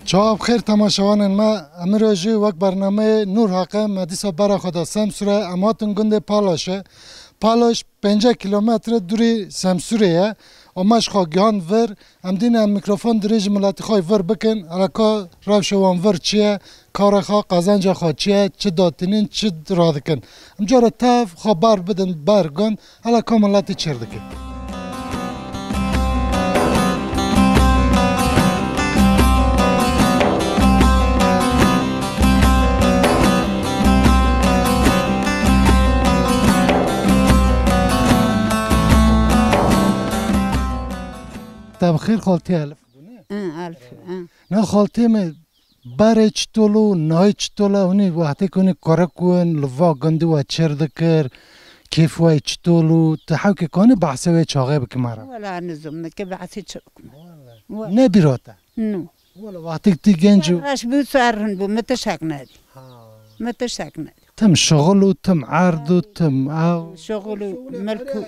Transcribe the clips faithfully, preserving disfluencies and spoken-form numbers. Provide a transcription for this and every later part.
Çawa bi xêr temaşevanên me, emiro jî wek bernameyê Nûr Haqe me dîsa bera xwe da Semsûrê, em hatin gundê Palaşê. Palaş pêncî kîlometre dûrî Semsûrê ye. Û me ji xwe gihand vir, em dîne em mîkrofon dirêj ji miletî xwe vir bikin, hele ka rewşa wan vir çi ye, karê xwe, qezenca xwe çi ye, çi datînin, çi radikin. Em cara tev xwe ber bidin ber gund, hele ka miletî çêr dike. Te bi xêr xaltî Elif. Hı, Elif, hı. Na xaltê me, berê çitol û nahê çitol e, hûnî wextê ku hûnî kurek in, li va gundî we çêr dikir, kêf we çitol û tu hewkê kanî behsê wê çaxê bikî me re? Wela nizûm, min ke behsê çi bikim. Wela. Ne bîra te? No. Wela wextê ku tu genc û reş bû, ser rind bû, min tiştek nedî. Ha. Min tiştek nedî. Tim şixul û tim erd û tim ew. Şixul û milk û.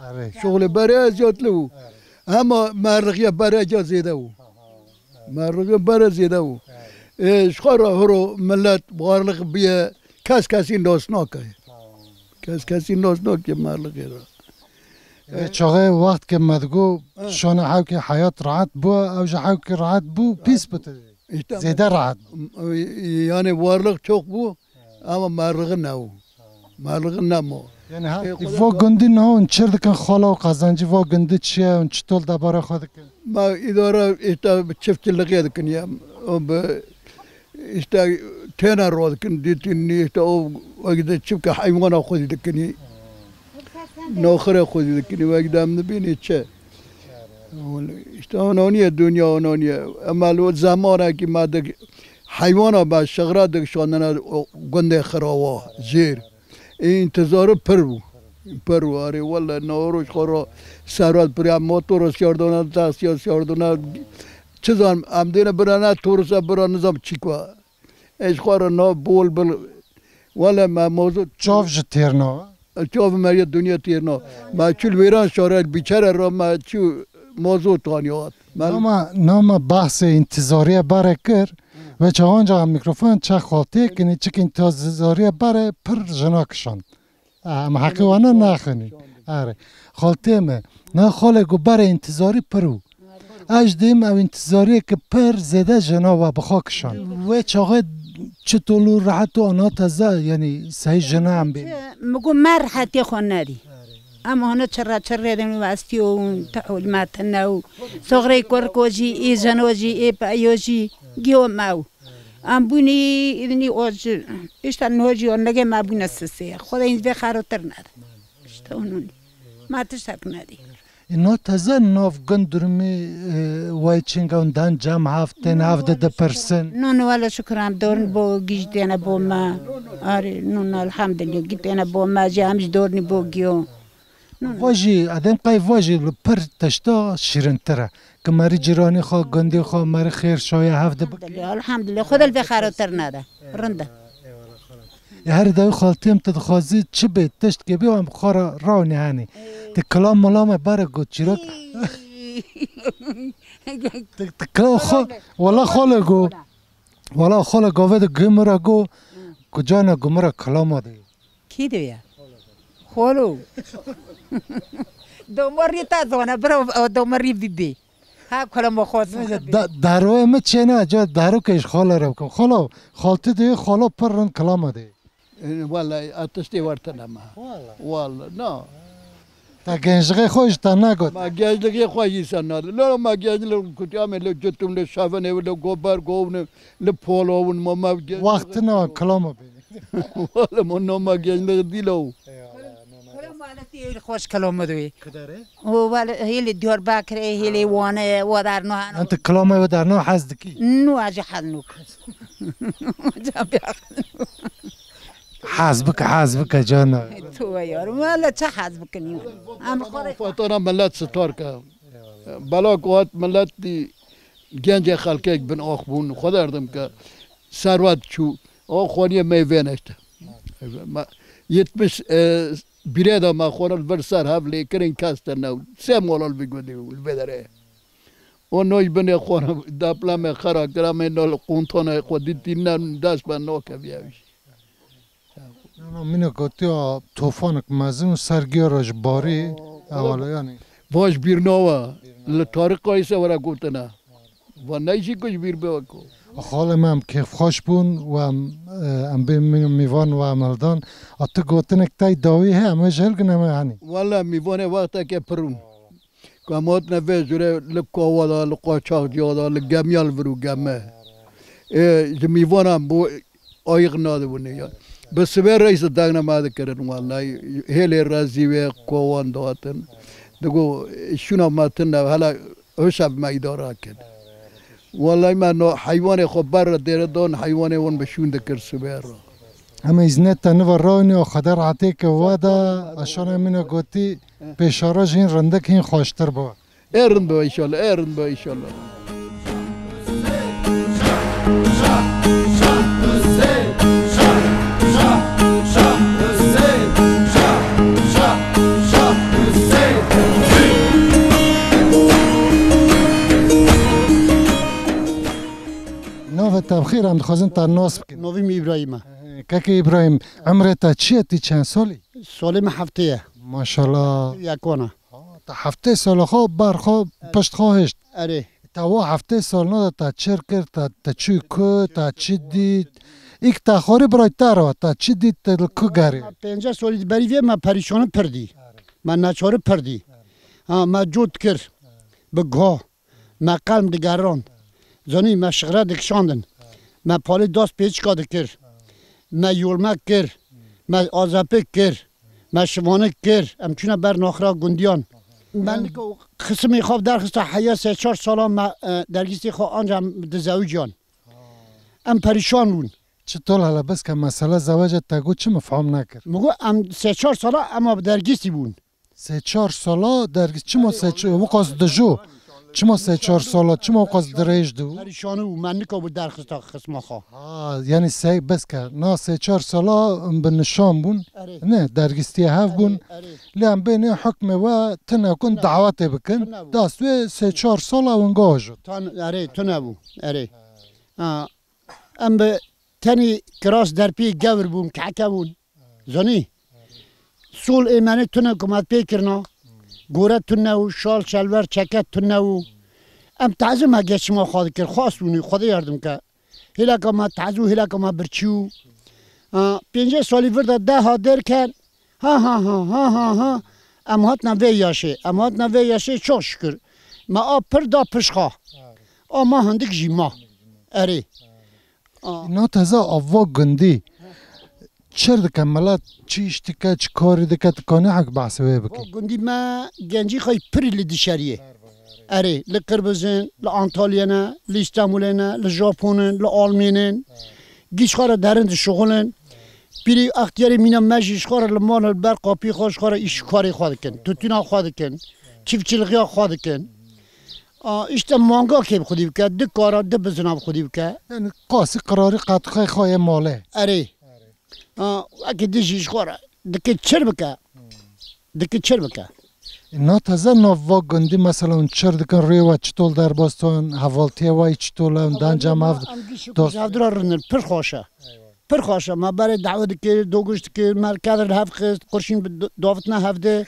Erê. Şixulê berê ez ziyad li bû. Erê. Hema merlixiya berê ca zêde bû. Merlixiya berê zêde bû. Erê. Ê, ji xwe re hiro millet warliq biye, kes kesî nas nake. Ha. Kes kesî nas nake merlixê re. Ê, çaxê wext ke me digo, ha, şana hewkê heyat rahat bû, ew ji hewkê rahat bû, pîs bû tu. Îşte zêde rahat bû. M-, yani warliq çok bû, ama merliği ne o. Merliği ne mo. Yani ha, e, vo gundî niha hûn çêr dikin xala û qezencî vo gundî çi ye, hûn çitol debara xwe dikin? Ma îdare îşte çiftçiliğê dikin ya. O bi, îşte têne ro dikin, dîtîn nî, îşte o wekî de çiftke heywana xwedî dikinî. Noxirê xwedî dikinî, wekî de em dibînî çi. Îşte ononiye, dinya ononiye. Ema li zemanekî me dik heywana me şixra dikişandine o gundê Xirawa, jêr. Ê întizarî pir bû. Pir bû, arê wele, newroş xwe re serwet piriya, motor şardona, taksiya şardona, çi zanim, em dêne birane, turiste bira nizam çîk we. Ez xwe re na bol bil, wele me mozot. Çav ji têr na? Çav me ya dinya têr na. Me çû li wêran şare, biçere re me çû mozot taniya hat. Me nama, nama bahsê întizariye bare kir. Ve çawanca mikrofon çe xaltê kinî, çik întizariye bare pir jina kişand. Em heqî wana naxinî. Erê. Xaltê me. Na xalê ku berê întizarî pir û. Ez dîm ew întizariyê ki pir zêde jina we bi xwe kişand. Wê çaxê çitol û rehet û ana teze, yanî sey jina em bê. Min got me rehetiyê xwe nedî. Em hane çirre çirrê de westî û tehûl me tine û soxrê kurko jî, ê jeno jî, ê peyo jî, giyo me ew. Em bûnî, îdinî o ji, îşte niho jî o nege me bûne sisê. Xwedê hîn vê xerotir nede. İşte onun. Ma tiştek nedî. Îno teze nav gund durumî, e, way çinga un dan cam haft, tên haft de dipirsin. Non, wala şükür em dorn bo giş dene bo me. Arê, non, elhamdülillah, gitene bo me, jî em ji dornî bo giyo. Vajî, edem qey vajî li pir teşta şirintir e. Ki meri ciranî xwe, gundî xwe, meri xêr şaya hev de bik. Elhamdülillah, elhamdülillah. Xwedê li vê xerotir nede. Rind e. Ya her dawî xaltiyê min tu dixwazî çi bê, tiştkê bê, em xwe re rawnî henî. Ti kilam milam e bare got çîrok. Ti, ti kilam xwe, wala xwe le go. Wala xwe le gavê de gumira go. Kucana gumira kilama de. Kî diye? Xolo. Domarî ta zona, bira domarî bibî. Ha, kolama xwe zona. Da-, daroyê min çêne, ca darokê ji xala re bikim. Xala, xaltî diye, xala pir rind kilama diye. E, wallahî, a tiştê werte nema. Wallahî. Wallahî, na. Te gençliğê xwe ji te negot. Ma gençliğê xwe jî sen nade. Lo ma gençliğê kutiyame, lo cutum, lo şavenê, lo gober govne, lo polovun, ma ma genç. Wextine kilama bê. Wala mo noma gençlik dîlo. Kula maletî hêlî xweş kelama duyê. Kidere? O wala hêlî Diyarbakirê, hêlî Wanê, we dar no hana. Ente kelama we dar no hez dikî? No, ez hez nuk. Hez bike, hez bike cana. Tu yar, wala çi hez bikin ya? Em xore. Fatana millet sitar ke. Bela ku hat millet dî gencê xelkek bin ax bûn, xwe derdim ke serwet çû, o xwaniye me vêne işte. Ma, yetmiş, e, bîrê de me xwe li vir ser hev lê kirin kes te ne, sê mala li vî gundî, li vê derê. O noy binê xwe deplemê xera kira me no li quntonê xwe dîtî ne dest be nokeviye wî. Nana mine gotiya tofanek mezin û ser giya re ji barî ewele yanî. Van ji bîr nawe. Li tarîxa îse were gotine. Van neyşî ku ji bîr bibe ku. Xalê me em kêfxweş bûn û em, e, em bê mî-, mîvan û em hildan. A tu gotinek tay dawî heye, em ê ji hilgine me henî. Wele mîvanê wexteke pirûn. Ku em hatine vê jûrê li Kawa de, li Qaçaxciya de, li gemiya li vir û geme. Ê, ji mîvanan bo ayîq nadibûne ya. Bi sibê reis degna me dikirin wellahî. Hêlê rezî wê Kawan dihatin. Digo, şûna me tune, hela hişev me îdara kin. Wellahî me no heywanê xwe ber re dêre dan, heywanê wan bi şûn dikir sibê re. Em îznet te niva rawinê û Xwedê rehetê ke we de, eşana min e gotî, pêşara jî hîn rindik hîn xweştir bo. Ê rind be înşallah, ê rind be înşallah. Navê te bi xêr, em dixwazin te nas bikin. Navê min Îbrahîm e. Keke Îbrahîm, emrê te çi ye, tî çend salî? Salê min heftê ye. Maşallah. Yekana. Ha, te heftê sala xwe ber xwe pişt xwe hişt. Erê. Te wa heftê salina de te çi kir, te, te çû ku, te çi dît? Îk te xwarî birayî te re, te çi dît, te li ku gerî? Pênceh salî di berî vê me perîşanî pir dî. Me neçarî pir dî. Ha, me cot kir. Bi guha. Me qelm digerand. Zanî me şixre dikişandin. Me palê dast pêçika dikir. Me yolmek kir. Me azepik kir. Me şivanik kir. Em çûne ber naxira gundiyan. Me nika xisimê xwe derxista heya sê çar sala me, e, dergîstê xwe anca em dizewiciyan. Em perîşan bûn. Çitor hele bes ke mesele zewaca te got çi mifhum nekir? Min got em sê çar sala em bi dergîstî bûn. Sê çar sala dergîst, çima sê ç-, wiqas dijo? Çima sê çar sala, çima wiqas dirêj dû? Perîşanî û me nikabû derxista xisma xwe. Ha, yanî sê bes ke, na sê çar sala em bi nişan bûn. Erê. Ne, dergîstiye hev bûn. Erê, erê. Lê em bênê hukmê we tune kun dawetê bikin. Tune bû. Dast wê sê çar sala winga jot. Tan, erê, tune bû. Erê. Ha. Em bi tenî kiras derpî gewr bûn, kehke bûn. Zanî? Sol ê me ne tune ku me pê kirina. Gore tune û şal, şelwer, çeket tune û. Em tezû me geçima xwe dikir, xwast bûnî, Xwedê yardim ke. Hêleka me tezû, hêleka me birçî û. Ha, pêncê salî vir de deha derken, ha, ha, ha. Em hatine vê yaşê, em hatine vê yaşê, çok şükür. Me a pir da pişxa. A ma hindik jî ma. Erê. A. Na teze ava gundî. Çir dike milet, çi îş dike, çi karî dike, tu kanî hek behsê wê bikî? Va gundî me gencî xwe pirî li dişeriyê. Erê, li Qirbizin, li Antalyê ne, li Îstanbulê ne, li Japonin, li Almênin. Gî ji xwe re derin dişuxulin. Pîrî extiyarê mîna me jî ji xwe re li mal li ber qapî xwe ji xwe re îş û karê xwe dikin. Tutûna xwe dikin. Çiftçilixiya xwe dikin. A, îşte manga kê bi xwedî bike, du kara, du bizina bi xwedî bike. Yani qasî qirarî qetixay xwe yê malê. Erê. A, wekî dijî ji xwe re dike çir bike. Dike çir bike. E, na teze nav va gundî mesela hûn çir dikin rê we çitol derbas ton, hevaltiye we çitol e, hûn dan cem hev dost. Em gişt hevdira rindin, pir xweş e. Pir xweş e, me berê dawî dikir, doguş dikir, me li kedir hev xist, qurşîn bi do-, davitine hevdê.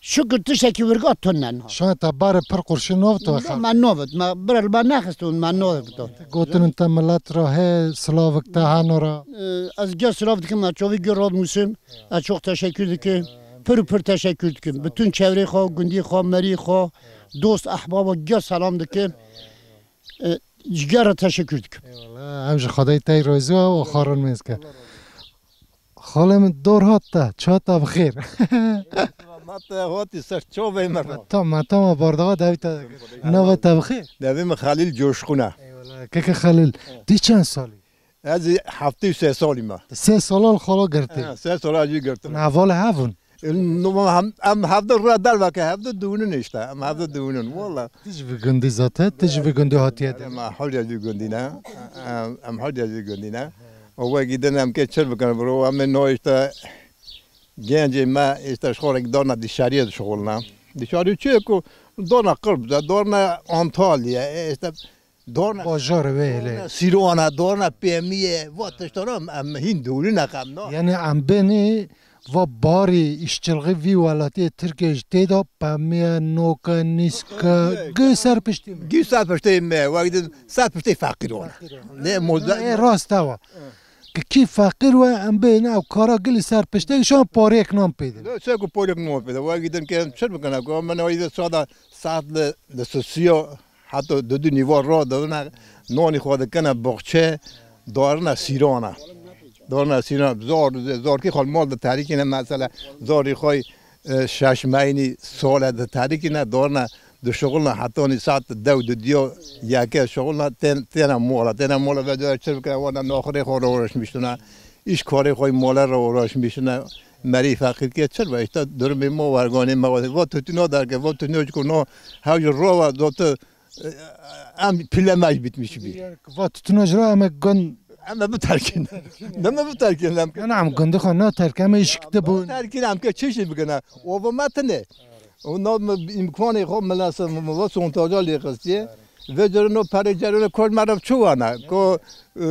Şukir tiştekî wirga tune niha. Şana te berê pir qurşîn navit we xelk? Me navit, me bira li me nexist û me navit. Gotin te milet ra hê, silavik te heno ra. Ee, ez gel silav dikim, ez çavî gel radmûsim. Ez çok teşekkür dikim. Pir û pir teşekkür dikim. Bütün çevrê xwe, gundî xwe, merî xwe, dost, ehbaba gel selam dikim. E, ji gera teşekkür dikim. Eyvallah. Em ji Xwedê tey razî û xwarin mêz ke. Xalê min dor hat te, çata bi xêr. Mete hotî ser çavê me. Tam, me tam bardawa devî te. Navê te bi xêr. Navê min Xelîl Coşkun e. Eyvallah. Keke Xelîl, tu çend salî? Ez heftê û sê salî me. Sê sala li xala girtî. Ha, sê sala jî girtim. Hevalê hevûn? Em, em hevde re derveke hevde dûnin işte. Em hevde dûnin, walla. Tu ji vî gundî zaten, tu ji vî gundî hatiye de. Em hewce ji vî gundî ne. Em, em hewce ji vî gundî ne. O wekî din em kê çir bikin bro. Em ê no işte gencê me işte ji xwe re dana dişariyê dişuxulne. Dişarî çi ye ku Dorna Qirb de, dorna Antalya, e, işte, dorna Bajar ve hele. Dorna Sîrwana, dorna Pêmiye, va tiştana em, em hîn dûrî neqem, no? Yani em bênî va barî îşçilxî vî welatê Tirkiye ji tê de Pêmiye, Noke, Nîske, Yok, yok. Gi ser piştî me. Gî ser piştê me, wek din ser piştê feqîr wan. Ne moda. E, rast e wa. Ki kî feqîr we, em bêne ew kara gilî ser piştê, şan parêk nan pê de. Ne, çeku parêk nan pê de. Wek din ke em çi bikine, ku min o îde sada saet li, li sisiyo, heta dudu nîva radidine, nanî xwe dikine boxçe, darine Sîrana. Darine Sîrana, zor, zorkî xwe li mal de terikîne, mesela, zorî xwe, e, şeş meynî sole de terikîne, darine dişuxulne hetanî saet dew dudiyo yeke şuxulne tên-, têne mola, têne mola ve diyor çi bikire, wana naxirê xwe re uğraşmıştine, iş karê xwe mole re uğraşmıştine, merî feqîrkê çi be, işte durumê me werganê me, va tutuna derke, va tutuna çiko no, hewce rova dotu, e, em pile me bitmiş bi. Yani va tutuna jira em gun Em ê biterkin. Ne me biterkin, em. Ana em gundê xwe naterk, em ê jî kitibûn. Terkin em ke çi jî bikine. O va me tine. O na me îmkanê xwe me nasıl me va sontaja lê xistiye. Ve cerino pere cerino kol me re çi wana. Ko, e,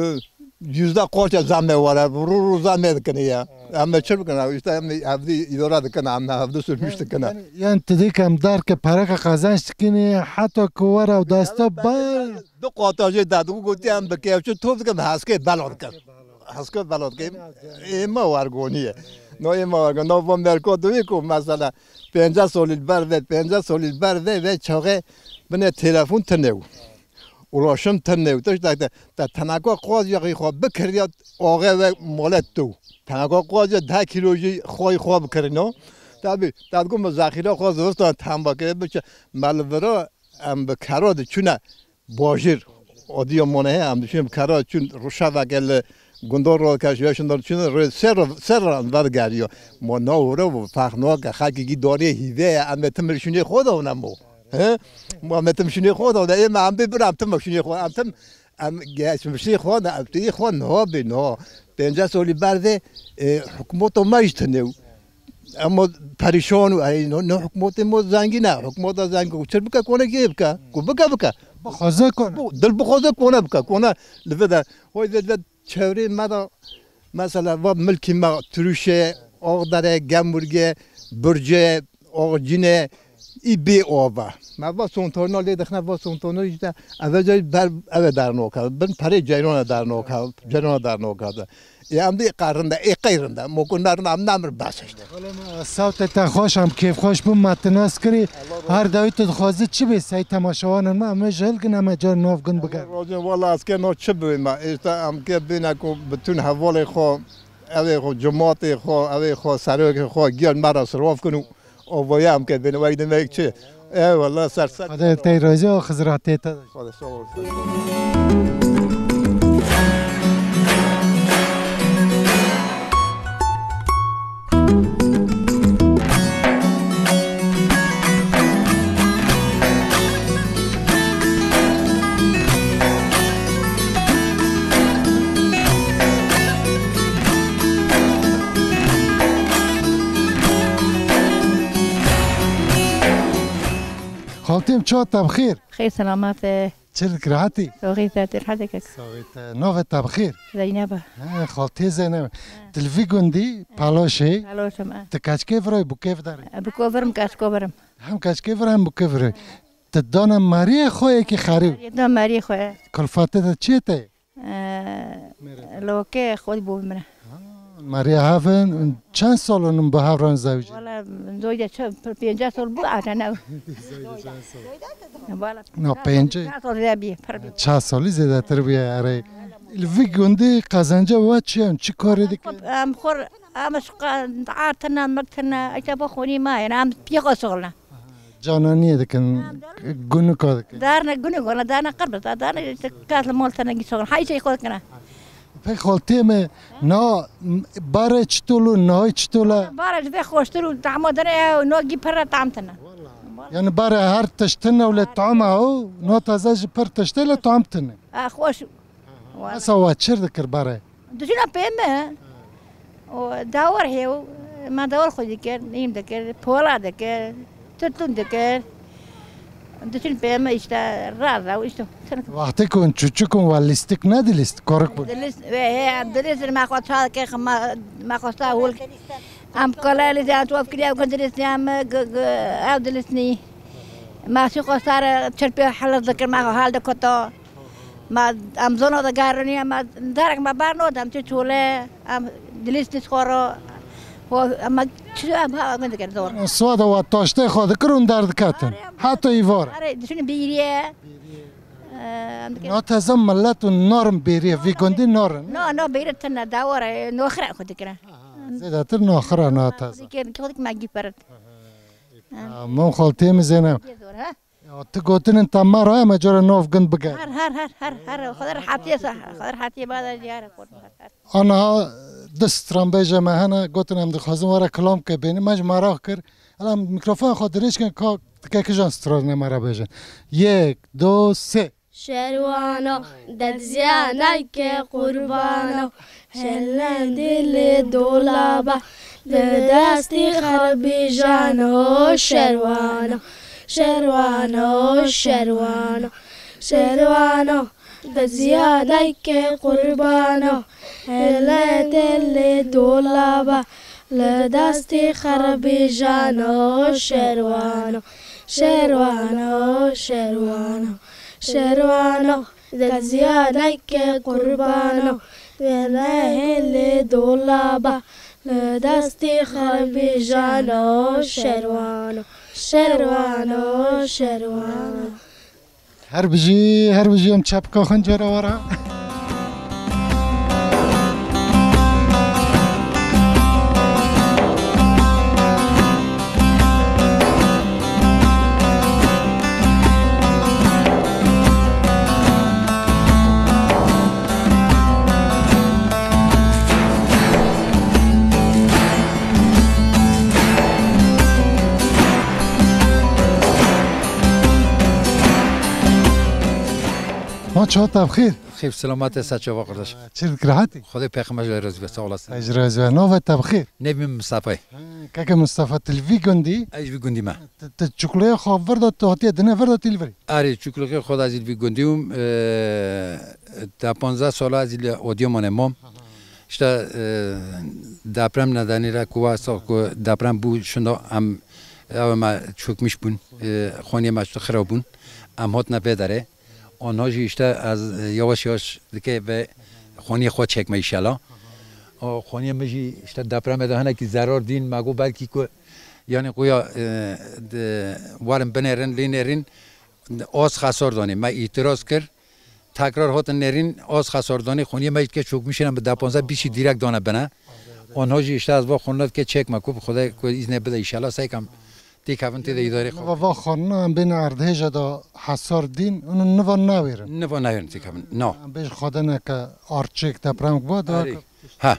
yüzde kaç ya zame wara. Ru ru zame dikine ya. Em ê çi bikine. İşte em hevdî idare dikine. Em hevdî sürmüş dikine. Yani, yani ti dê ke em derke pereke qazanç dikine, heta ku were û deste ba Du qata jê dadiku gotiye em bi kevçi top dikim, heskê bela dikim. Heskê bela dikim. Ê me wergonî ye. No ê me wergonî. No va merko duyî ku mesela pênceh solî li ber ve, pênceh solî li ber ve ve çaxê binê telefon tine û ulaşım tine û tiştek te, te teneka qaz ya xwe bikiriya axê ve molet tu. Teneka qaz ya deh kilo jî xwe xwe bikirino. Tabi, dadiku me zexîra xwe zivistan tamba kiriye biçe. Me li vira em bi kera diçûne bajêr. Odiya mane heye, em diçûn bi kera çûn ruşeveke li gundor ro dikir, ji şindor çûn rê ser, ser ran vedigeriyo. Ma na ora bu ferq nake, xelkî gî darê hîve ye, em ê tim şûnê xwe de ne mo. He? Ma em ê tim şûnê xwe de ne, ê me em bê bira em tim şûnê xwe, em tim, em geçmişê xwe ne, em tê xwe niha bê niha. Pênceh solî ber vê, e, hikûmeta me jî tune û Ema perîşan û ey no, no hikûmetê me zengîn e. Hikûmeta zengîn ku çi bike kone kê bike. Ku bike bike. Bixwaze kone. Bu dil bixwaze kone bike. Kone li vê de. Hoy vê, vê çevrê me de mesela va milkî me Tirûşe, Axdere, Gemurge, Burce, Axcîne, î bê ava. Me va sontorna lê dixine va sontorna işte eve ber eve dernoka. Bin perê ceyrana dernoka. Ceyrana dernoka de. Ê em dê qe rind e, ê qey rind e. Mokun me rind e, em namir bes işte. Oğlum, sawtê te xweş, em kêfxweş bûn, me tu nas kirî. Her dawî tu dixwazî çi bê, sey temaşewanên me, em ê ji hilgin, em ê car nav gin bigerin. Rojin, wala ez ke no çi bibê me. Îşte em ke bîne ku bütün hevalê xwe, evê xwe, cimatê xwe, evê xwe, serokê xwe, gel me re sirof kin û Ovaya em ke bêne wek demek çi? Eyvallah, ser ser. Xwedê tey razî û xizratê te. Xwedê sağ ol. Xaltêm, çawa te bi xêr? Xêr selamet e. Çi dikir hatî? Saxî te, te rehetê kek. Saxî te. Navê te bi xêr? Zeynep e. He, xaltê Zeynep. He. Tu li vî gundî, Paloşê. Paloşim, e. Tu keçkê virayî, bûkê vidarî? E, bûko virim, keçko virim. Hem keçkê vir hem bûkê virayî. Tu dana meriyê xwe yekî xerî. Yê da meriyê xwe. Kulfetê te çiyê te? Ee, Loke xwe bû min. Ha, Maria Haven çend sal in bi hevran zewicî? Wala, zoyde çi, pênceh sal bû, ata ne. Zoyde çend sal? Wala, No, pêncî. Çar sal zêde bî, pir bî. Çar salî zêdetir bûye, erê. Li vî gundî qezenca we çi ye? Çi karê dike? Em xor, em şqa, artina, mirtina, işte bu xonî ma, yani em piyê xwe şixilne. Cananiyê dikin, gunika dikin. Darne gunik, wala darne qirb, darne işte kas li mol tene gî şixilne. Hay şey xwe dikine. Pey xaltê me, na bare çitol û nahê çitol e? Bare ji vê xweştir û tahma dene ew, no gî pir re tam tine. Yani bare her tişt tine û lê tam e û no taze jî pir tiştê lê tam tine. E, xweş. Mesela we çir dikir bare? Dijîna pê me. O dawar hêw, me dawar xwe dikir, nîm dikir, pola dikir, tutun dikir. Diçin pê me işte raza û işte. Wextê ku hûn çûçik hûn we lîstik nedilîst, korik bûn? Dilîst, wê, hê, em dilîstin, me xwe çal kir, me, me xwe sta hûl. Em kolelî de, em tu ev kiriya, em dilîstin, em, g-, g-, ew dilîstin. Me şî xwe sar, çirpê heliz dikir, me xwe hal dikota. Me, em zona de gariniye, me, darek me ber node, em çi çole, em dilîstin xwe ro. Ho, em çi, em ha, em dikir zor. Swada we taştê xwe dikir û derdiketin. Heta îvar. Are, düşünün biriye. Em dikir. Na teze millet û narin bêriye, vî gundî narin. No, no, bêri tine, dawara, noxira xwe dikire. Zêdetir naxira na teze. Dikir, kodik me gî peret. Ha, min xaltiyê min zêne. Zor, ha? Ya, tu gotinên te me re, em cara nav gund bige. Her, her, her, her, her. Xwedê rehatiyê sa, xwedê rehatiyê bada diyar, her, her. Aniha du stran bêje me hene, gotin em dixwazin were kilam ke bêni, me ji meraq kir. Ela em mikrofon xwe dirêj kin, ka dike kijan stranê me re bêjin. Yek, du, sê. Şerwana, dezya nayke qurbana, hele dilê dolaba, li destî xerbîjana. Şerwana, şerwana, şerwana, şerwana, dezya nayke qurbana, hele dilê dolaba, li destî xerbîjana. Şerwana, şerwana, şerwana, şerwana, dezya nayke qurbana, wê nehêlê dolaba, li destî xerbîjana. Şerwana, şerwana, şerwana. Her bijî, her bijî, em çepka xwe cara were. Ma çawa te bi xêr? Xêr selamet e, ser çava qardaş. Çi dikir, rehetî? Xwedê pêxember ji we razî be, sağ olasın. Ez ji razî be. Navê te bi xêr? Navê min Mustafa ye. Ha, keke Mustafa, tu li vî gundî? Ez ji vî gundî me. Tu, tu çukleyê xwe vir de, tu hatiye dinê vir de, tu li vir î? Erê, çukleyê xwe de ez li vî gundî bûm. Eee, te panzdeh sala ez li Adıyamanê mam. İşte, eee, deprem nedeniyle ku wexta ku deprem bû, şunda em, ew me çökmüş bûn. Eee, xaniyê me işte xirab bûn. Em hatine vê derê. Onha jî işte ez, e, yavaş yavaş dike ve xoniyê xwe çekme inşallah. O xoniyê min jî işte depremê de hinekî zerar dîn, me got belkî ku, yani, quya, e, de, werin binêrin, lê nêrin, az xesar danê. Me îtiraz kir, tekrar hatin nêrin, az xesar danê. Xoniyê me jî dike çökmüş in, em bi deh panzdeh bîst jî direkt dane bine. Onha jî işte ez va xonine dike çekme ku bi Xwedê ku îznê bide inşallah, seykem têkevin tê de îdarê xwe. Niva va xanina em bên erdhêje de hesar dîn, û niva newêrin. Niva newêrin têkevin, na. Em bêj xwadeneke arçêk deprem ku va da. Erê. Ha.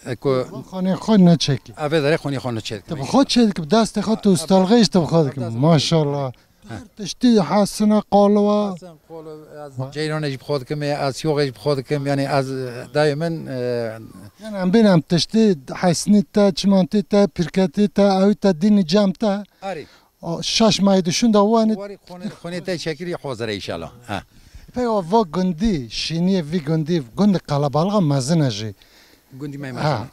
E, ku va xanê xwe neçekî. Eve dere xonê xwe neçek. Te bi xwe çê dikî, bi destê xwe tu ustalxê ji te bi xwe dikî. Maşallah. Her tiştî hesine qaliwa. Hesen qolo, ez ceyranê jî bi xwe dikim, ez yoxê jî bi xwe dikim, yani ez, e, dayê min, e, yani em bên em tiştî hesnî te, çimantî te, pirketî te, ew te dînî cem te. Arî. O şaş mayî duşun da wanî. Warî xonê, xonê te çekirî hazir e inşallah. Ha. Pey o va gundî, şîniyê vî gundî, gundî qelebalix e, mezin e jî. Gundî me mezin e. Ha.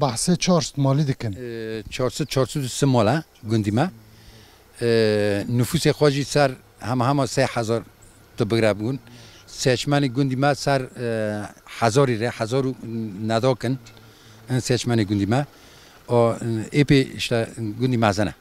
Behsê çar sed malî dikin. E, çar sed, çar sed û sî mal e gundî me. E, nufusê xwe jî ser hema hema sê hezar tu bigire bûn. Seçmenê gundî me ser, e, hezarî re, hezar û nedakin in seçmenê gundî me. O, e, êpê işte gundî mezin e.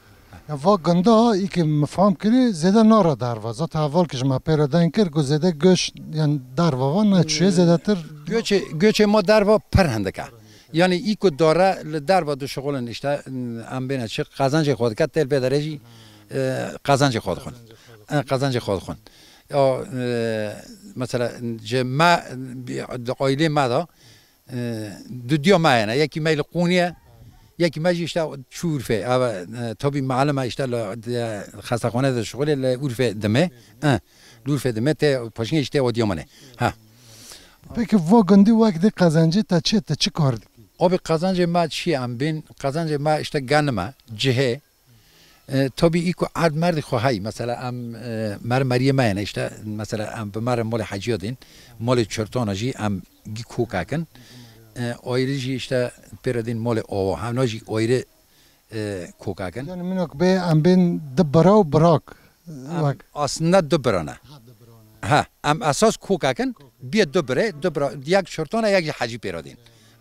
Ya va gunda î ke min fam kirî zêde nara derva. Zaten heval ke ji me pê re deng kir, got zêde göç, yani derva va neçûye zêdetir. Göçê, göçê ma derva pir hindik e. Yani î ku dare li derva dişixulin işte, em bêne çi qezencê xwe dike, têl vê derê jî, e, qezencê xwe dixwin. E, qezencê xwe dixwin. Ya, e, mesela ji me, di aîlê me de, e, dudiya me hene. Yekî me li Qûnî ye, yekî me jî işte çû Urfê. Ev, e, tabî melim e işte li, di xestexane de dişixulê li Urfê dime. E, li Urfê dime tê paşînê jî tê Adıyamanê. Ha. Peki va gundî wek dî qezencê te çi, te çi kar dikî? Abi qezencê me çi em bên? Qezencê me işte genim e, cihê, E, tabî î ku erd merdî xwe hey, mesela em, e, mer meriyê me hene, işte, mesela em bi mer molê hecîya dîn, molê çirtana jî em gî koka kin. E, ayrı jî işte pêre dîn molê awa, hevna jî ayrı, e, koka kin. Yani minok bê em bên di bira û birak. Em Bak. Aslında du birane. Ha, em esas koka kin, bîye du bire, du bira, yek çirtana, yek jî hecî pêre dîn.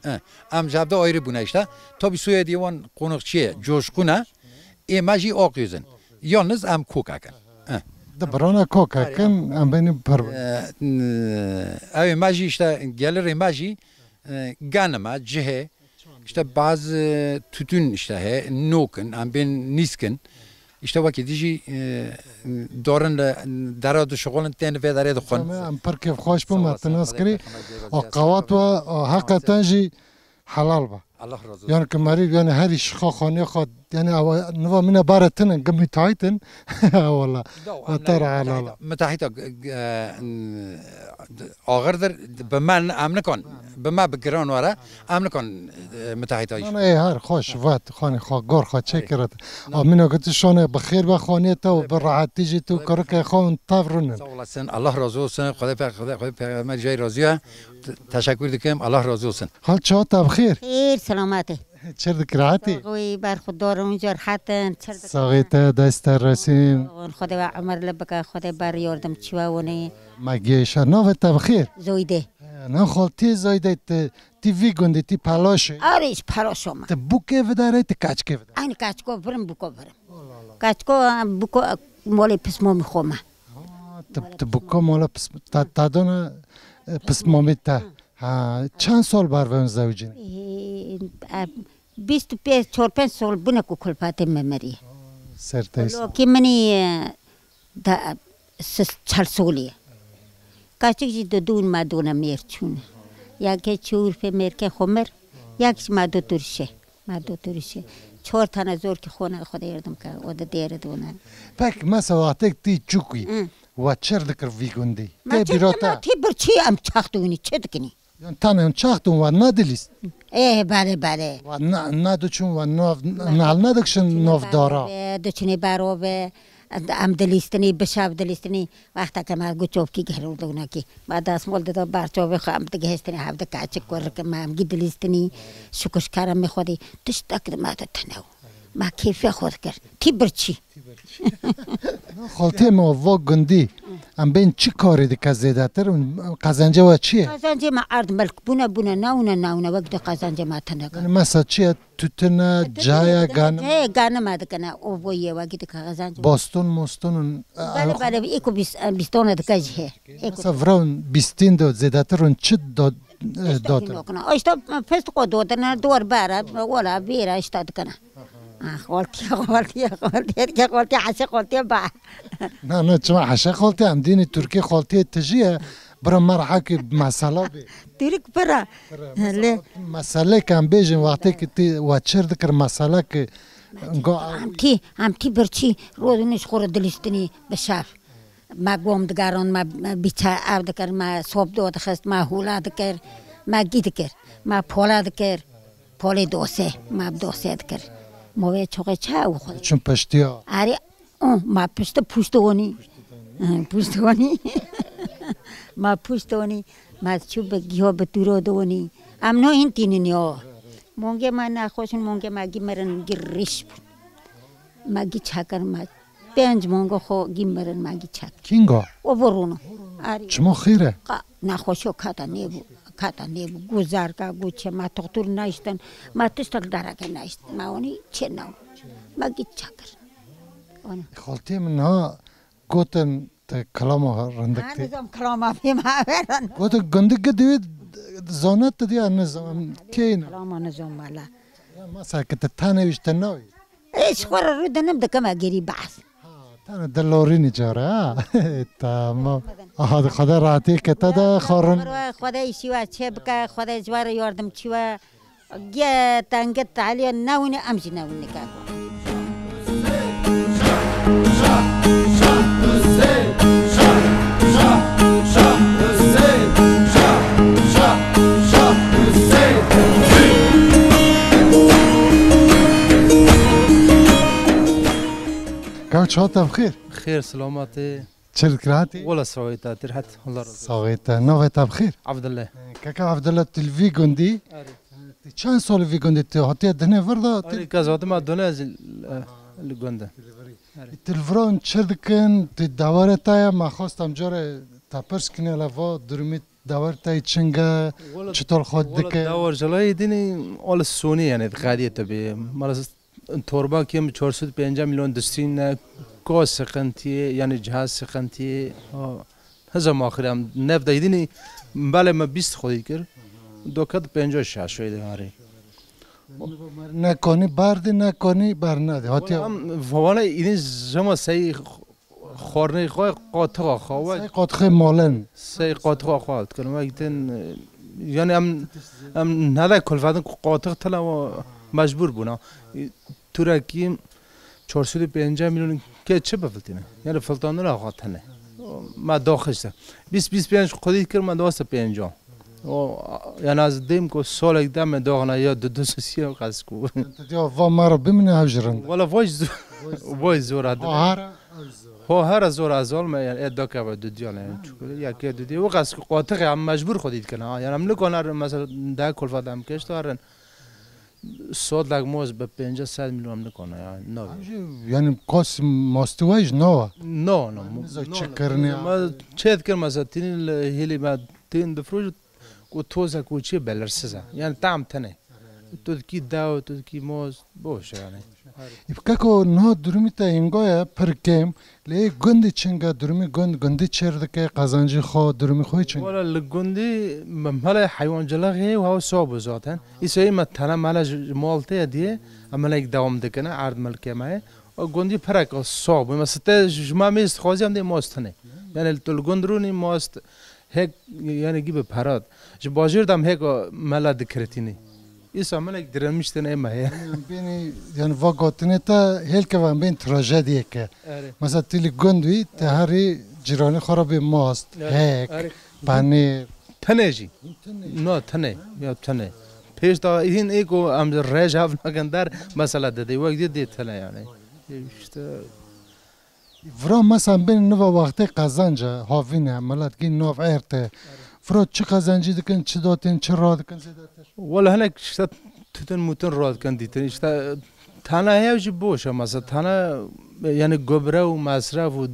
E, em ji hevde ayrı bûne işte. Tabî soyê dî wan qonoqçiyê, coşkûne. Ê me jî aqîzin. Yalnız em koka kin. Eh. Di birana koka kin, em benî pir bin. Eh, n-, ew ê me jî işte gelirê me jî, eh, genime, cihê, işte bazı tütün işte he, nokin, em bên nîskin. İşte wekî dijî, eh, dorin li dera dişixulin tên vê derê dixwin. Em pir kêfxweş bûn, me tinas kirî. O qewat we, o heqeten jî helal be. Allah razı olsun. Yani ki merî, yani her iş xwe, xanê xwe, yani ew niva mine bare tinin, ki müteahhitin. Wala. Wata ra helal. Müteahhita, e, e, ağırdır. Bi me em nikan, bi me bi giran were, em nikan, e, müteahhita iş. Nana, ê her xweş, vat, xanê xwe, gor xwe çêkirit. Amîna ki tu şane bi xêr be xanê te û bi rahatî jî tu kurikê xwe hûn tev rûnin. Sağ olasın, Allah razı olsun. Xwedê pe-, Xwedê, Xwedê peyxember jay razı ye. Te-, teşekkür dikim. Allah razı olsun. Xal çawa te bi xêr? Xêr, selametê. Çir dikir hatî? Saxî, ber xwe darin, car hatin, çir dikir. Saxî te, dest te resîn. Xwedê we emer li bike, Xwedê ber yardim çi we winî. Me gêşa, navê te bi xêr? Zoyde. He, na xaltiyê Zoyde te, tî vî gundî, tî Pelaşê? Arê, ji Pelaşo me. Te bûkê vidarê, te kaçkê vidarê? Aynı kaçko birim, bûko birim. Kaçko, bûko, molê pismamî xwe me. Ha, te, te bûko mola pis-, ta, ta dona, e, pismamî te. Ha, çend sal ber ve zewicîn? E, e, bîst û pênc, çar pênc sal bûne ku kulpatê me merî. Ser te. Lokî minî, e, da, sis-, çel solî ye. Kaçik jî didûn me dûne mêr çûne. Yekê çûr pê mêrkê xwe mir, yek jî me du turşe. Me du turşe. Çar tane zor ki xwe ne, Xwedê yardim ke, o da dêre dûne. Pek mesela wextek tî çûkî, Hı. we çir dikir vî gundî? Me Tê çir bîra dikir, te? Me tî birçî em çax dûnî, çi dikinî? Yan tane em çax dûn we nadilîst? Ê, belê, belê. We na-, nadiçûn we nav, nal nadikişin nav dara? Belê, diçûnê bero be. Em dilîstinî, bi şev dilîstinî. Wexteke me got çopkî gerû dûnekî. Me destmol dida ber çavê xwe, em digihiştinî, hevdi keçik kurik me, em gî dilîstinî. Şukir keremê Xwedê. Tiştek di me de tine bû. Me kêfê xwe dikir. Tî birçî. Xaltiyê me va gundî, em bên çi karî dike zêdetir û qezencê we çi ye? Qezencê me erd milk bûne, bûne, newne, newne, wek de qezencê me tine. Yani mesela çi ye? Tütüne, caya, ganim? Caya, ganim me dikine, o bo ye, wek de qezencê. Boston, moston, e, Bele, e, bele, eko bîs-, e, bîstone dike jî he. Eko. Mesela vira bîstîn de zêdetir hûn çi do-, e, Tiştekî dotir? Nokna. O işte, e, fistiko dodine, dor bere, wala bêre işte dikine. Ah, xoltiye, xoltiye, xoltiye, dike xoltiye, heşê xoltiye ba. Na, na, çima heşê xoltiye, em dînî Tirkî xoltiye tijî ye, bira me re hekî mesela bê. Tirk bira. Bira, Hele. Mesela, meselek em bêjin, wextê ki tî we çir dikir, meselek go- Em tî, em tî birçî, rodinî ji xwe re dilîstinî bi şev. Me gom digeran, me, me bîçe ev dikir, me sop do dixist, me hûla dikir, me gî dikir, me pola dikir, polê dosê, me bi dosê dikir. Movê çoxê çi ew xwe. Çin piştiya. Erê, o, me pişti puşti onî. Puşti onî. Me puşti onî. Me çû bi giho bi tûro de onî. Em no hîn tînin yo. Mongê me nexweş in, mongê me gî mirin, gî rîş bûn. Me gî çekir me. Pênc mongo xwe gî mirin me gî çek. Kinga? O bo rûno. Arî. Çima xêr e? Qa, nexweşo kata nêbû. Kata nêbû. Guzarka, guçe, me toxtur nayiştin. Me tiştek dereke nayiştin. Me onî çê naw. Me gî çekir. Onî. Xaltiyê min ha gotin te kilama rindik Ha, tê. Nizam kilama pê me verin. Gotin gundik gidî zana te diya nizam keyna. Kilama nizam wala. Ya masa ki te tane wî te nayî. Ê, ji xwe re rû dinim dikeme gerî behs. Ha, tane dilorînî cara, ha. Tamam. Aha, di Xwedê rahatiyê kete de xwe rin. Xwedê îşî we çê bike, Xwedê ji we re yardimçî we. Ge tenge talîya newine, em jî newin nike. Çawa te bi xêr? Xêr, selametê. Çi dikir hatî? Wela saxê te, tir het. Allah razı olsun. Saxê te. Navê te bi xêr? Abdullah. Keke Abdullah, tu li vî gundî? Erê. Tu çend sal li vî gundî tu hatiye dinê vir de? Erê, kez hatime dinê ez, e, li gund e. Erê. Tu li vir çi dikin? Tu dewere te ye? Me xwest em care te pirs kinê le va durumî Dewar te çinge, wala, çitor xwe wala dike? Dewar jilayê dinî, wala sonî yani, xediyê te bê. Mala torba kim çar sed û pêncî milyon distîne, gaz sıkıntı, yani cihaz sıkıntı. Ha, heza maxirem, nefta dinî, belê me bîst xwedî kir. Dokat pêncî şeş şöyle hari. Ne konî berdî, ne konî bernadî. Hatiye. Wala em, vana idin zema sey xornê xwe, qotixa xwe. Sey qotixê molin. Sey qotixa xwe dikin. Wek din, e, yani em, em nede kulfetin ku qotix tila we mecbur bûna. E, Turekî çar sed û pêncî milyon ke çi bifiltîne? Yani filtandina xwe tene. Me daxiste. Bîst, bîst pênc xwedî kir, me daxiste pênca. O, yani ez dêm ku solek de me daxina ya du du sisiye qas ku. Tu diya va me re bimine hev ji rind. Wala vay zor, vay zor ha. Ha, hara. Ho, hera zor azal me, yani, e, dakika ve dudiyan, yani, çukur, ya ke dudiyan. O qas ki qotiq ya, mecbur xwedî dikin, ha. Yani, em nikon her, mesela, daha kulfa dem keşt harin. Sodlak moz be pêncî sed milyon em nikon, yani, no. Em jî, yani, kos mostiwaj no. No, no, yani, mo-, nizo no, çi no. Kirine. Ma çet kir, mesela, tinin li hili ma tin difruj, ku toza ku çi belirsiz e. Yani, tam tene. Tu dikî dew, tu dikî moz, boş yani. Î bike ku niha durumî te hînga ye, pir kêm, lê gundî çinge, durumî gund, gundî çêr dike, qezencî xwe, durumî xwe çinge. Wala li gundî me-, mele heywancilixê û hew sob zaten. Îsayî me tene mele ji, ji mal tê diye, em melek dewam dikine, erd milkê me ye. O gundî pirek o sob. Me site ji me mêst xwazî em dê most hene. Yani tu li gund rûnî most hek, yani gibi perat. Ji bajêr de em hek o mela dikiritînî. Îsa melek direnmiştin ê me heye. Em bênî, yani va gotinê te hêlke ve em bên trajediyeke. Erê. Mesela tu li gund wî, te herî cîranê xwe re bê mast, erê, hek, erê. Penêr. Tenê jî. Tenê. No, tenê. Ya tenê. Pêş da hîn ê ku em rêj hev nakin der, mesela didê. Wek dê dê tenê yani. E, işte. Vira mesela bên niva wextê qezenc e, havîn e, milet gî nav êrtê. Vira çi qezencî dikin, çi dotên, çi ra dikin zêdetir? Wala hinek işte tütün mutun ra dikin dîtin. İşte tane hev jî boş e mesela. Tane yani gübre û mesref û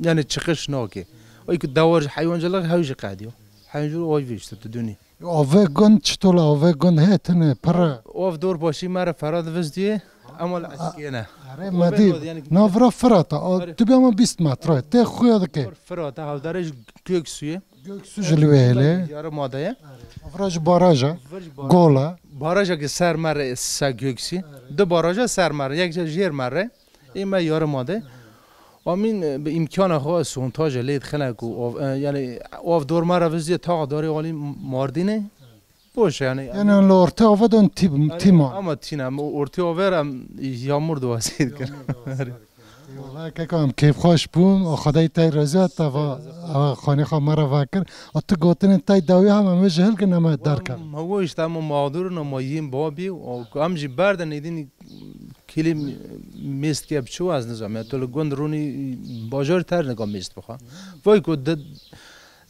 yani çıkış nake. O ki dawar heywancılık hev jî qediyor. Heywancılık o işte tu dünî. Avê gund çitol avê gund hê tine pir e. Ov dor başî me re Ferhat vizdiye, ama li eşkê ne. Erê, me dî, yani navra Firat e. A, erê. Tu bê ama bîst metre. Tê xuya dike. Firat e, hevdare ji Göksu'ye. Göksu ji li wê hêlê. Yarı madeye. Avra ji baraja. Vir ji baraja. Gola. Baraja ki ser me re se Göksu. Erê. Du baraja ser me re. Yek jê jêr me re. Ê me yarım ade. Amîn, e, bi îmkana xwe sontaje lê dixine ku av, e, yani av dor me re vizdiye taxa darê alî Mardînê. Boş yani. Yani li ortê ava don tî-, tîma. Ama tîna, em ortê ava em yağmur duasî dikin. Wala keko em keyfxweş bûn, o Xwedayê tay razî hat, te va, ava xanê xwe me re vekir. A tu gotinên tay dawî hem em ê ji hilkin em ê derkevin. Ma go işte ama mağdurun ama yîn babî, o em jî berdin êdîn Kilî mêst ke biçû ez nizam. Ya tu li gund rûnî bajar ter nika mêst bixwe. Vay ku di,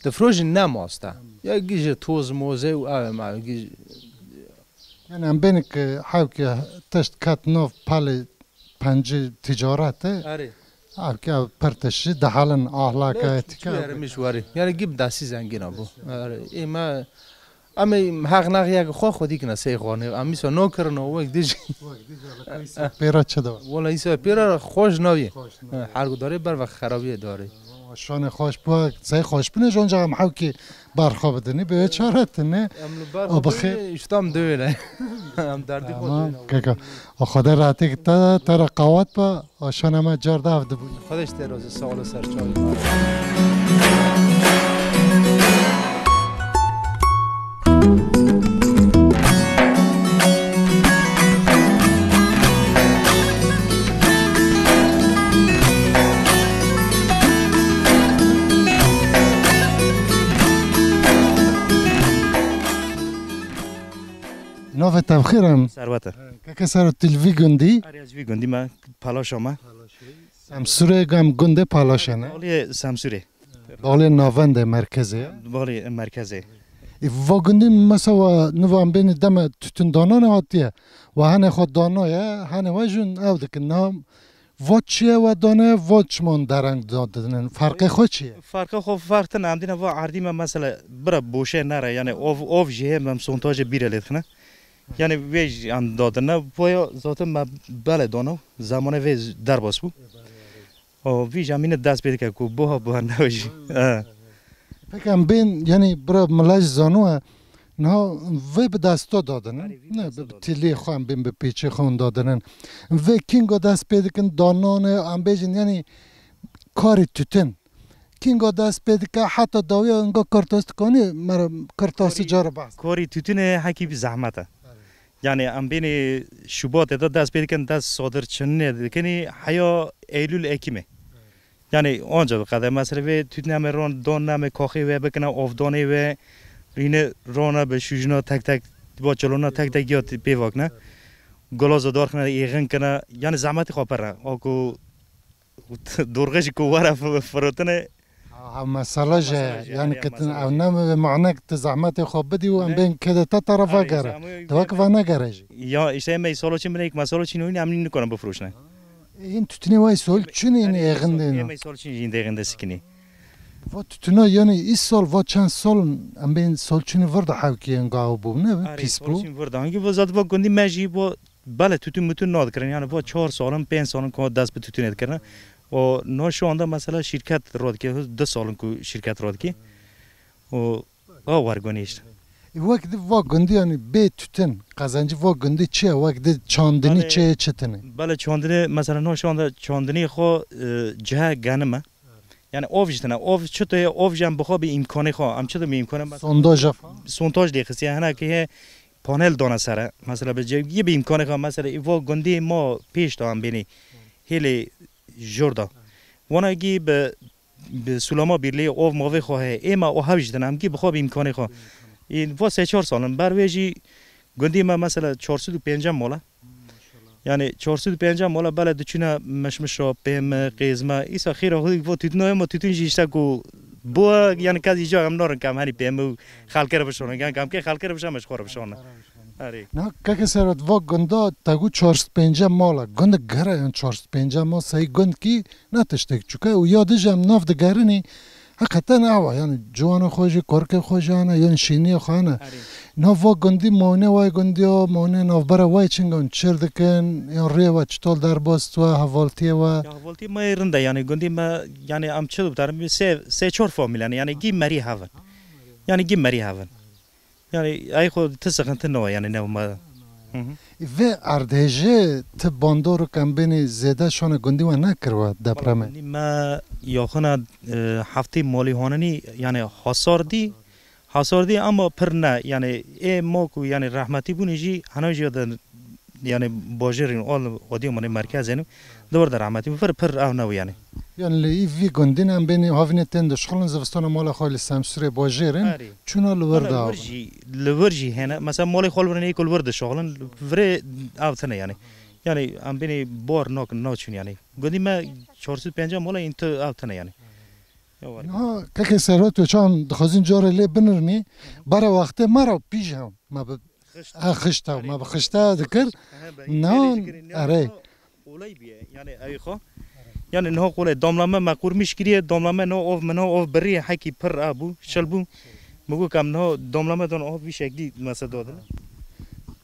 difrojî ne mast e. Ya gî ji toz mozê û ev me gî. Yani em bênik hewkê tişt ket nav pelê pencî ticaret e. Erê. Hewkê ev pir tişt jî dihelin ahlaka etîka. Çi yerimîş werî. Yani gî bi destî zengîn e bû. Erê. Ê me Em ê heq nex yek xwe xwedî kine sey xwarnê. Em îsa no kirino wek dijî. Pêra çi de? Wala îsa pêra xweş navî. Xweş navî. He, her ku darê ber ve xerabiyê darê. Şanê xweş bû, sey xweş bûne, jonca em hewkê ber xwe bidinî, bi wê çare tine. Em li ber xwe bixê. Îştam dewê ne. Em derdî xwe. Tamam, dewê ne. Keka. O Xwedê rahatê te, te re qawet be. Aşana me car dav dibûn. Xwedê ji te razî, sağ ol, ser çavê me. Navê te bi xêr em? Serwet e. Keke Serwet, tu li vî gundî? Erê, ez vî gundî me, Palaşa me. Semsûrê gam gundê Palaşê ne? Balê Semsûrê. Balê navendê merkezê ye. Balê merkezê. E, va gundî mesela wa nivan bênî deme tütün dananê hatiye. Wa hene xwe danaye, hene wa jûn ew dikin. Niha va çiye wa dane, va çiman dereng dadinin. Farqê xwe çiye? Farqê xwe farq tine. Em dîne va erdî me mesela bira boşe nere. Yani ov, ov jî hê mem sontajê bîre lê dixine. Yani vê jî em dadine. Voya zaten me belê dano. Zamanê vê derbas bû. O, vî jamîne dest pê dike ku buha buha ne jî. He. Peki em bên, yani bira milaj zano e, niha vê bi desta dadin, Erê, vî ne, desta bi dadin. Tilî xwe em bên bi pêçê xwe hûn dadinin. Vê kinga dest pê dikin, dananê, em bêjin, yani karê tütün. Kinga dest pê dike, heta dawiya inga kartas dikanî, mera kartasî Karî, cara bas. Karî tütüne hekî bir zahmet e. Yani em bênê Şubatê de dest pê dikin, dest sadir çinine dikinî, heya Eylül, Ekimê. Yani onca bi qede mesrefê tütüne me ron, don name kaxê ve bikine, ovdanê ve, rîne rona bi şujuna tek tek, bo çolona tek tek ya pê vakne. Golozo dor xine, êxin kine, yani zahmetî xwe pere. O ku dorxe jî ku were f-, firotine. Ha, ha, mesela jî, mesela jî, yani yani kitin mesela ew jî. Name ve manek tu zahmetê xwe bidî û em Ne? Bên kede te tarafa Erê, gere. Zahmet Te wek yok. Va negere jî. Ya işte me solo çin binek, me solo çin oyun emni nikona bifroşne. Ê, hîn tütünê way sol çin ên Erê, êxindê sol, ne? Em sol çin jî êxinde sikini. Va tütüna yani î sol, va çend sol em bên sol çinî vir de hewkî ên gaw bû, ne? Erê, pîs sol bû. Çin vir de. Hangi va zat va gundî me jî va Bele tütün mütün nadikirin. Yani bu çar salın, pênc salın ku dest bi tütünê dikirin. O no şu anda mesela şirket rodki, du salın ku şirket rodki. O a wargonî işte. E, wek di va gundî yani bê tütün, kazancı va gundî çi ye? Wek di çandini Bele çi ye, çi tine? Bele çandini, mesela no şu anda çandini xo, e, cihe ganime. Yani ov işte ne, ov çi to ye, ov jem bixo bi imkanı xo, am çi to bi imkanı mesela. Sondaj yap. Sondaj de xisiye, hena ki he, panel dana sere. Mesela bi ce-, yê bi imkanê xwe, mesela î vo gundî ma pêş de em bênî hêlê jor da. Wana gî bi, bi sulama birliği ov mavê xwe heye. Ê ma o hev ji din em gî bi xwe bi imkanê xwe. Î vo sê çar sal in. Ber wê jî gundî me mesela çar sed û pêncî mala. Yani çar sed û pêncî mala bele diçûne mişmişa, pême, qêzme. Îsa xêra xwe vo tütün ma tütün jî işte ku bu yani kez îca em narin kam hani pême û xelkere bişonin. Yan kam ke xelkere bişa me ji xwe re bişonin. Erê. Na keke Serhat va gunda te got çar sed pêncî mala. Gund gere yan çar sed pêncî mal sey gund ki ne tiştek çuke û ya dij em nav digerinî. Heqeten ew e, yani ciwanê xwe jî, korkê xwe jî hene, yan şîniyê xwe hene. Erê. Nav va gundî, mawne way gundiya, mawne navbera way çingan çir dikin, yan rê we çital derbas we, hevaltiyê we? Ya hevaltiyê me yê rind e, yani gundî me, yani em çi dibitarin, sê, sê çar famîl yani, yani gî merî hev in. Yani gî merî hev in. Yani ay xwe ti sıkıntı ne yani ne ma. Hı hı. Ve erdhêjê ti bandor û kembênî zêde şone gundî we nekir we depremê? Valla gundî me yaxina, e, heftê malî hanenî yani hasar dî, hasar dî ama pir ne yani ê ma ku yani rahmetî bûnî jî hena jî de yani bajêrîn al Adıyamanê merkezê ne. Di wir de rehmetî vir pir ew ne yani. Yani li î vî gundîn em bênî havînê tên dişixulin zivistana mala xwe li Semsûrê bajêrin, Erê. Çûna li wir Wala da. Li wir jî, li wir jî hene. Mesela malê xwe li wir hene, êk li wir dişixulin, virê ew tine yani. Yani em bênî bar nak naçûn yani. Gundî me çar sed û pêncî mala în tu ew tine yani. Ya var. Niha keke Serhat we çan dixwazin carê lê binirnî, bara wextê me re pîj hew. Me bi Xişt. Ha, xişta, me bi xişta dikir. He, be, Nan, gelê jî kirin, ya erê. Olay bîye, yani ew xo. Yani niha qolê damla me, me qurmiş kiriye, damla me no ov, me no ov birî, hekî pir a bû, şil bû. Me got kam niha damla me don ov bir şeklî mesela dodin.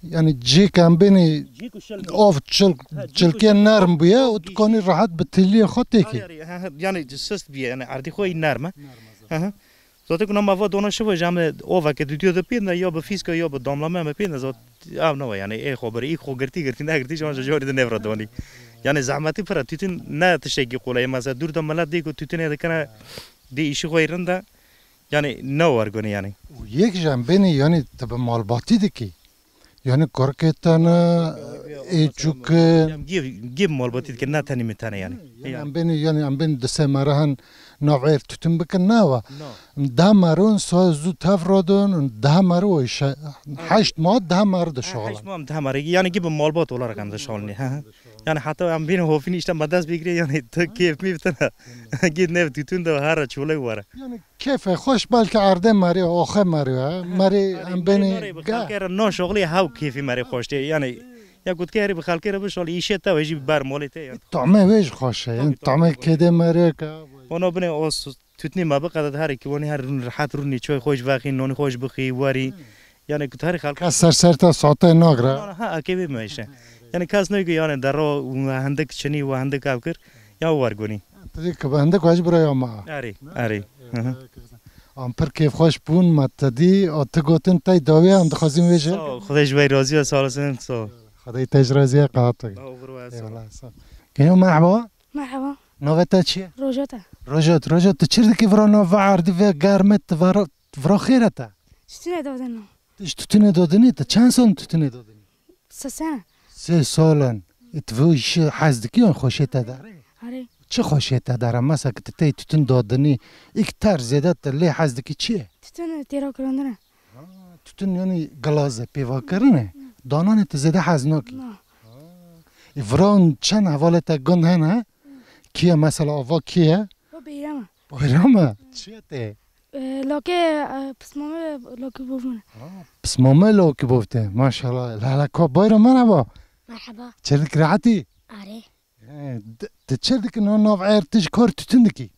Yani cêk em bênî Cêk û şil bî. Ov çil, Ha, cêk û çilkiye şil. Nerm bûye û Gîş. Dikanî rahat bi tiliyê xwe têkî. Ha, yani, ha, ha, yani sist bîye, yani erdî xwe nerm e. Nerm e zaten. Ha, ha. Zaten ku nama va dona şiva jame ova ke dudiyo de pênde ya bi fîska ya bi damlame me pênde zat ev nava yani ê xo bir ilk xo girtî girtî ne girtî jama jori de nevra doni. Yani zahmetî pira tütün ne tiştekî kolay mesela dur da millet dê ku tütüne de kana dê işi xo rinda yani ne var goni yani. Û yek jam beni yani te bi malbatî dikî. Yani kurkê te ne, ê çûk e. Gîv, gîv malbatî dike, ne tenî min tene yani. Yani em bên, yani em bên di sê merihan navêr tutum bikin, ne wa. No. Deh meron, sa zû tev radon, deh mero, şe-, heşt ma deh mero de şoğlan. Heşt ma deh mero, yani gibi malbat olarak hem de şoğlan. Hı hı. Yani heta em bîne hofîn işte me dest bigire yani tu kêf mî bitine. Git nev tütün de her çolek were. Yani kêfê xweş belkî erdê merî, oxê merî, he? Merî em bênî. Xelkê re no şoxlî hew kêfî merî xweş tê. Yani ya ku dikê herî bi xelkê re bişolî, îşê te wê jî ber molê te yani. Tamê wê jî xweş e. Yani tamê kêdê merî ke. Ona binê o su-, tütnî me biqedet herî ki wanî her rûn rehet rûnî çay xweş vexî, nonî xweş bixî, werî. Yani ku herî xelk. Kes ser ser te sate nagre. Ha, akê bê me işte. Yani kes neyku yani derro û hindik çinî û hindik ev kir. Ya wer gonî. Ti dî ki bi hindik wec bira ya ma. Erê, erê. Hı hı. An pir kêfxweş bûn me te dî, a ti gotin tey dawî em dixwazin wê ji. Sağ ol, Xwedê ji we razî be, sağ olasın, sağ ol. Xwedê te ji razî ye, qehat te. Eyvallah, sağ ol. Gelo merhaba. Merhaba. Navê te çi ye? Rojot e. Rojot, Rojot, tu çi dikî vira nav ve erdî ve germê tu vira, vira xêr e te? Tütüne dodin. Tu ji tütüne dodinî, tu çend sal tütüne dodinî? Sesene. Sê sal in. E, tu vê îşê hez dikî yan xweşê te dere? Erê. Çi xweşê te dere? Mesela ki tu tey tütün dodinî, îk ter zêde tu lê hez dikî çi ye? Tütün têra kirandin e. Ha, tütün yani gilaz e, pêvakirin e. Dananê tu zêde hez nakî. Na. Ha. E, viran çend hevalê te gund hene? Kî ye mesela ava kî ye? O Beyram e. Bayram e? Çi ye te? E, lakê, e, pismame lakî bovine. Ha, pismame lakî bovte. Maşallah. La la ka Bayram merhaba. Merhaba. Çelik rahatî? Arê. E, d-, tu çi dikî no nav er tu ji kor tütün dikî?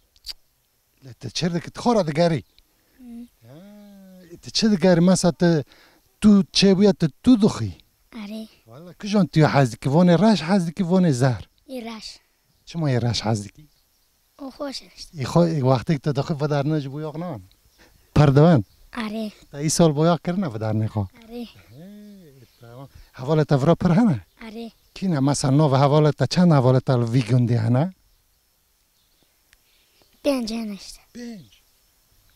Le tu çi dikî tu xora digerî? Hı. Ha, e, tu çi digerî mesela tu, tu çêbûye tu, tu dixî? Arê. Wala kijan tu hez dikî? Vonê reş hez dikî, vonê zer? Ê reş. Çima yê reş hez dikî? O xweş e işte. Î xwe, î wextê tu dixî vedarine ji boyax nan. Perdewen. Arê. Te îsal boyax kirine vedarine xwe. Arê. He, tamam. Hevalê te vira pir hene? Arê. Kî ne? Mesela navê hevalê te, çend hevalê te li vî gundî hene? Pênc hene işte. Pênc.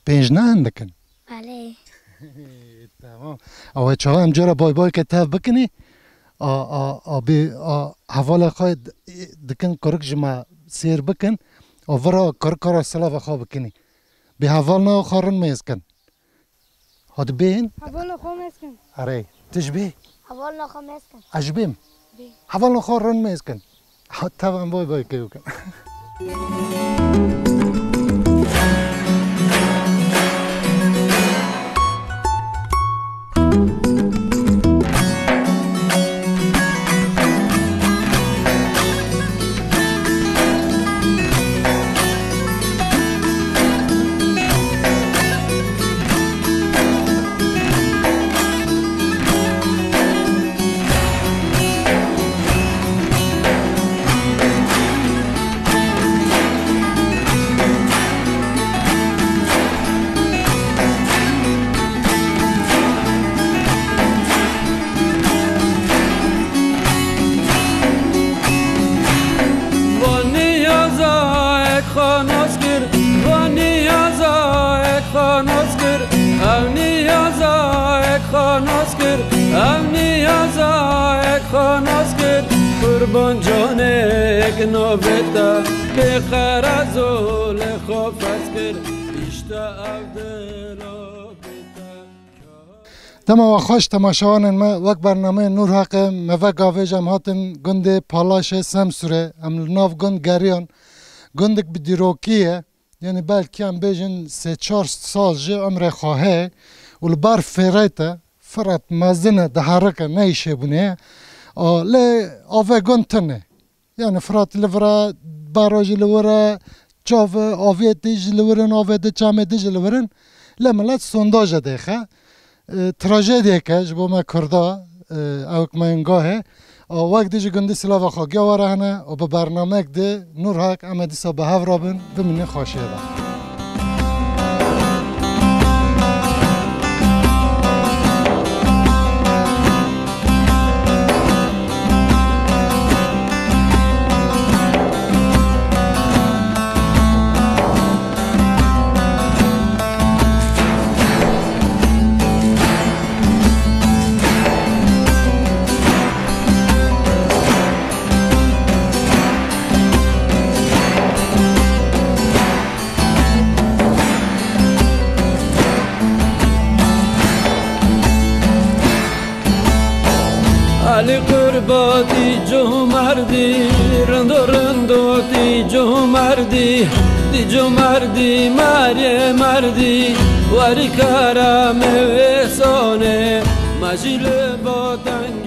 Pênc ne hindik in? Belê. Tamam. Ew çawa em cara bay bay ke tev bikinî. A, a, a, bi, a, hevalê xwe d-, dikin kurik ji me sêr bikin. A vira kurika ra silava xwe bikinî. Bi hevalna xwe rin mêz kin. Hadi bên. Hevalna xwe mêz kin. Erê. Tu ji bê? Hevalna xwe mêz kin. Ez ji bêm. Bê. Hevalna xwe rin mêz kin. Ha, tevan boy boy kêw kin. Vaniyaza ek xwe nas kir, vaniyaza ek xwe nas kir, ev niyaza ek xwe nas kir, ev niyaza ek xwe nas kir. Qurban canê ek navê te, bê qerezo lê xwe ferz kir. Îşte ev dilo bê te. Dema we xweş temaşevanên me, wek bernameyê Nûr Haqê me ve gavêj em hatin gundê Palaşê Semsûrê. Em li nav gund geriyan. Gundek bi dîrokî ye. Yanî belkî em bêjin sê çar sal jî umrê xwe heye û li bar fêrê te Firat mezin e, diherike, neyşê bûne. A, lê avê gund tune. Yani Firat li vira, barajî li wir e, çav, aviyê dî jî li wir in, avê di çamê dî jî li wir in. Lê milet sondaje dêxe. E, trajediyeke ji bo me Kurda, e, ewk me yên gahê. A, wek dî ji gundî silava xwe giya were hene û bi bernamek di Nûr Haq em ê dîsa bi hev re bin, bimînin xweşiyê de. Ba tî comerdî, rindo rindo tî comerdî, tî comerdî, meriyê merdî, werî kara me wê sonê, ma jî li ba teng